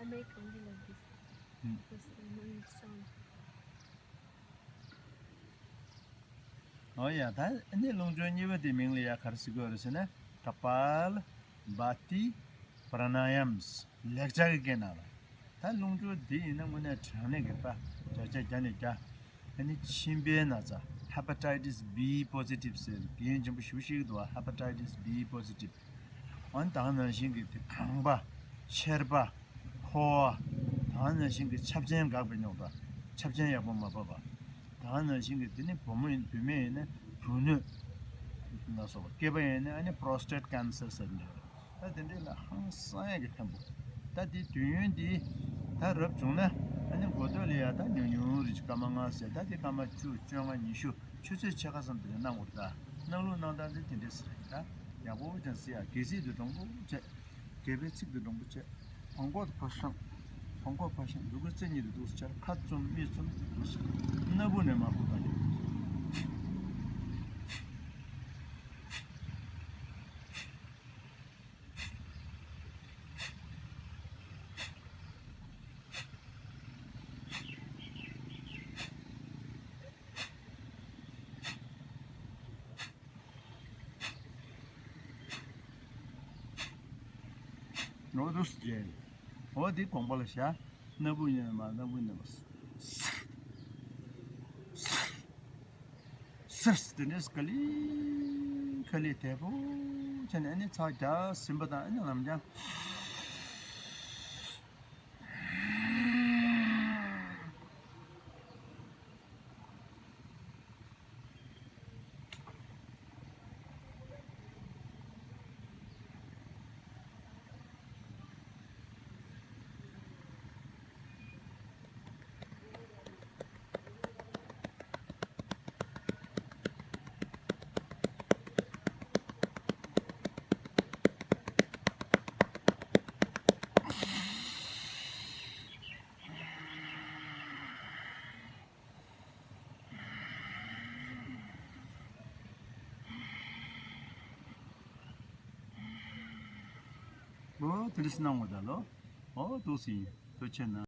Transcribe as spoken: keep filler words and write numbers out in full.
Make only like this. Hmm. Because I know it's sound. ཨོ་ཡ། ད་ཨ་ནི་རླུང་སྦྱོར་གཉིས་པ་དེའི་མིང་ལ་ཡ་ག་རེ་ཟེར་གྱི་ཡོད་རེད་ཟེར་ན། ཀ་པཱལ་བྷ་ཏི་པྲ་ན་ཡམ། ལེགས་སྦྱར་གྱི་སྐད་ནང་ལ། ད་རླུང་སྦྱོར་འདི་ཡིན་ན་དངོས་གནས་དྲང་གནས་ཀྱི་ད་བརྒྱ་ཆ་བརྒྱ་ནས་བརྒྱ། ཨ་ནི་མཆིན་པའི་ན་ཚ། Hepatitis B positive ཟེར་རྒན་ཆེན་པོ་ཞུ་ཤེས་ཀྱི་འདུག་བ། Hepatitis B positive། ཨ་ནི་ད་ག་ནང་བཞིན་གྱི་དེ་ཁང་པ། ཆར་པ། ཕོ་བ། ད་ག་ནང་བཞིན་གྱི་ཆབ་ཆེན་འགག་པའི་རྙོག་དྲ། ཆབ་ཆེན་ཡག་པོ་མ་བབས་པ། ད་ག་ནང་བཞིན་གྱི་དེ་ནི་བུ་མོ་ཡིན། བུད་མེད་ཡིན་ན་བུ་སྣོད་ལ་སོགས་པ། སྐྱེས་པ་ཡིན་ན་ཨ་ནི་prostate cancer ཟེར་འདྲ། ད་དེ་འདྲས་ལ་ཧང་སང་ཡག་གི་ཐེམ་པོ། ད་དེ་དུས་ཡུན་དེ་ད་རབ་བྱུང་ན་ཨ་ནི་འགོ་སྟོད་ལ་ཡ་ད་ཉུང་ཉུང་རེ་ཅིག་སྐར་མ་ལྔ་ཟེར། ད་དེ་སྐར་མ་བཅུ། བཅོ་ལྔ། ཉི་ཤུ། ཆུ་ཚོད་ཕྱེད་ཀ་ཙམ་དེ་ལ་གནང་དགོས་རེད། ད་གནང་ལུགས་གནང་སྟངས་དེ་དེ་འདྲས་ཟེར། ད་ཡག་པོ་ཅང་ཟེར་ཡ། སྒལ་ཚིགས་དེ་འདྲོང་པོ་བྱས། སྒལ་པའི་ཚིགས་དེ་འདྲོང་པོ་བྱས། བང་ཁོག་དེ་ཕར་བཤང་། བང་ཁོག་ཕར་བཤང་། མཛུབ་གུ་རྩེ་གཉིས་དེ་འདུག་སེ་བཅར། ཁ་བཙུམ། མིག་བཙུམ། འདུག་སེ། སྣ་བུག་ནས་མར་ཧུར་ཐག་ལ། འོ་འདུག་སེ་བྱས། འོ་འདི་དགོངས་པ་ལ་བཞག། སྣ་བུག་གཉིས་མར། སྣ་བུག་གཉིས་མར། སིར་སིར་སིར། དེ་ནས་ག་ལེ་ག་ལེ་དལ་པོ་བྱས་ནས། ཨ་ནི་ཚར་བརྒྱ་ཟིན་པ་དང་། ཨ་ནི་ནམ་རྒྱང་། ཨོ་དེ་འདྲ་ཞིག་གནང་དགོས་ད་ལོ། ཨོ་འདུག་སེ་ཡིན། ཐུགས་རྗེ་གནང་།